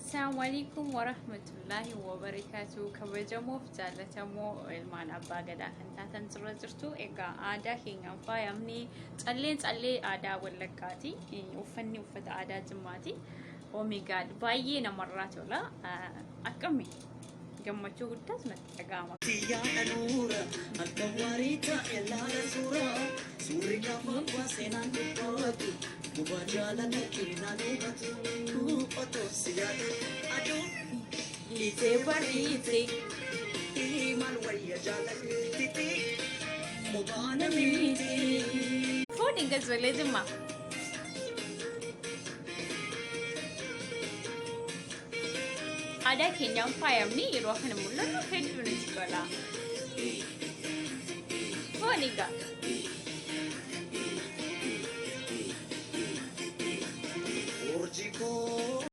Assalamu alaikum warahmatullahi wabarakatuh. Kabajamoof jaallatamoo ilmaan abbaa gadaa kan taatan sirra jirtu. Egaa aadaa keenyaan faayamni calleen callee aadaa Wallaggaati. Uffanni uffata aadaa Jimmaati. Oh my God, baay'ee namarraa tola. Akkami gammachuu guddaas natti dhaga'ama. Yaada nuura akka waarii ta'e laala suuraa suurri gaafa seenaan dubbatu gubaa jaalala keenan hubatu otoo si yaadu aduu dhiitee bariite maal wayya jaalalti qobaana miti. Fuudhi gazoolee Jimmaa. Aadaa keenyaan faayamni yeroo kana mul'atu hedduu nutti tola. Foon egaa.